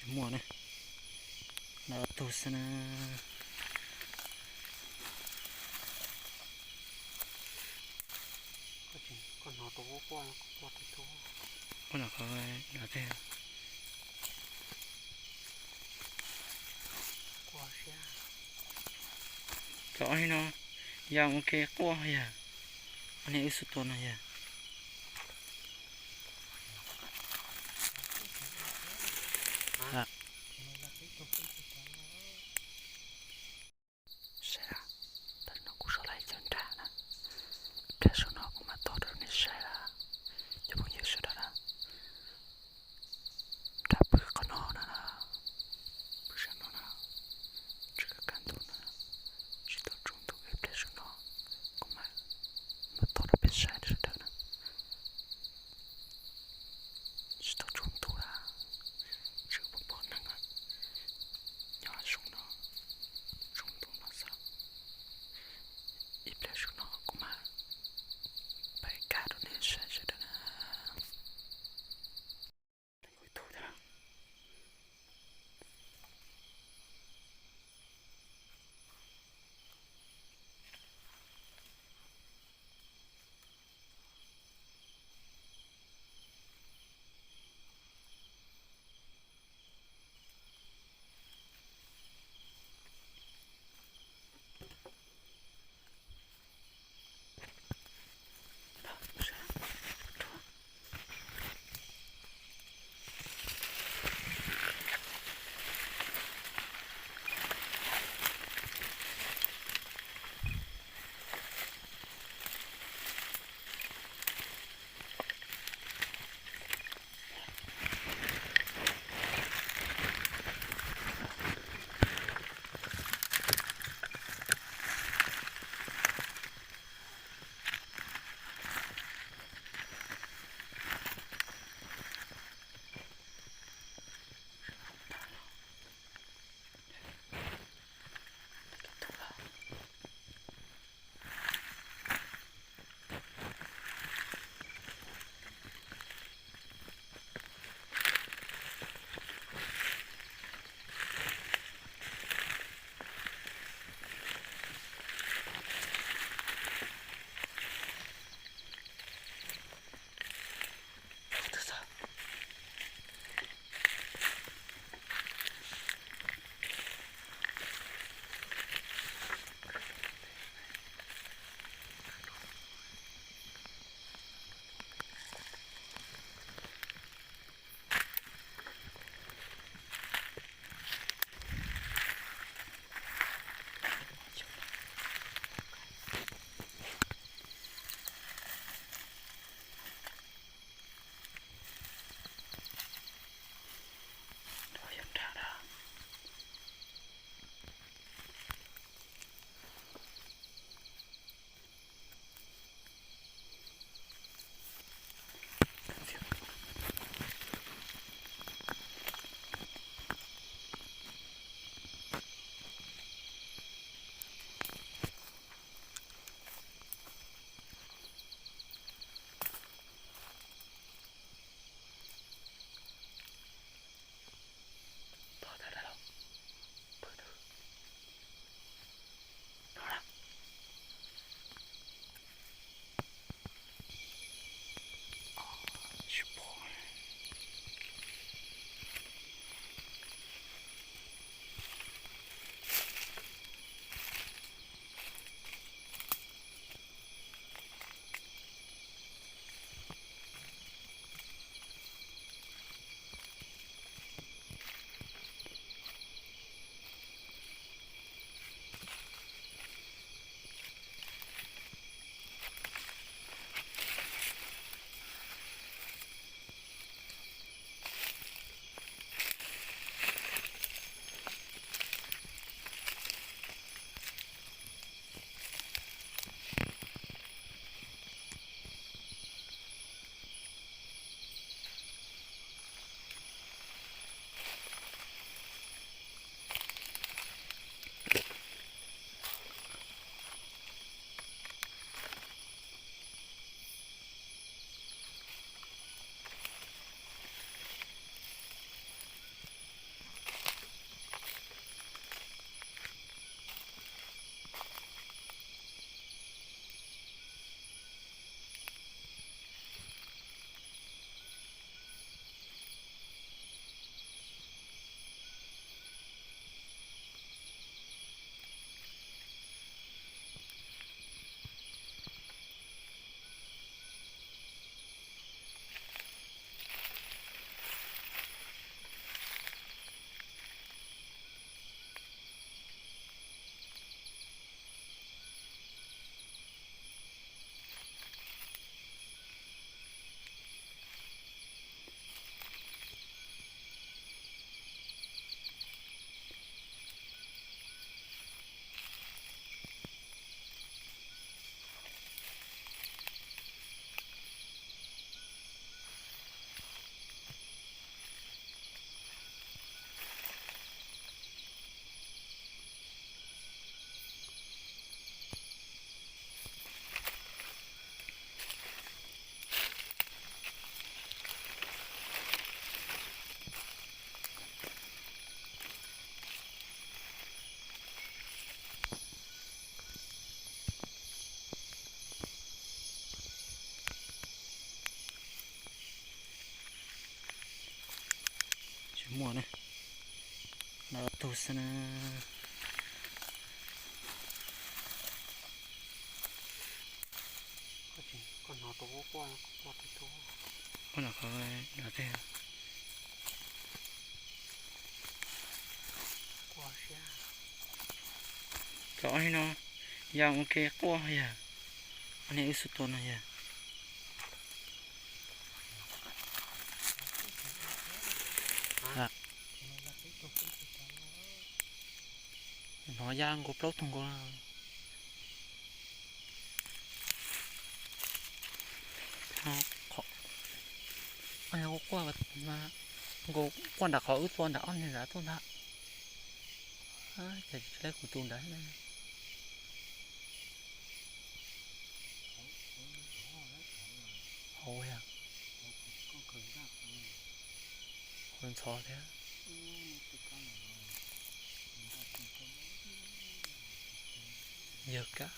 Muaj na, lawv ob tug xwb na. Quaj no qhov no thiab. Cov ob niag no, yog ua ke quaj yog, ob niag wb xub tua no yog. Saib, tam sim no kuv sau lawm ib co nra na, nra saum no kuv mam tos rau nej saib na, cov phooj ywg sawv daws na. Nra pw qhov no na, pw sab no na, tsis kaj ntug na, tsis tau tsaus ntuj ib pliag saum no, kuv mam, mam tos rau peb saib sawv daws na. Tsis tau tsaus ntuj na, tsis pom pom na. Muaj na, lawv ob tug xwb na. Qhov no qhov no tej. Cov no ya ua ke quaj yog, ob niag wb xub tua no yog. Hnov ya nkaus plaub tug nkaus. Qhov, ob niag quaj quaj, nkaus quaj nram qhov wb tua nram ob niag nrad tuaj ntag. Ces tsis leb kuv tus nrad. Hauv yog, hauv ntxhov thiab. Yawg kab.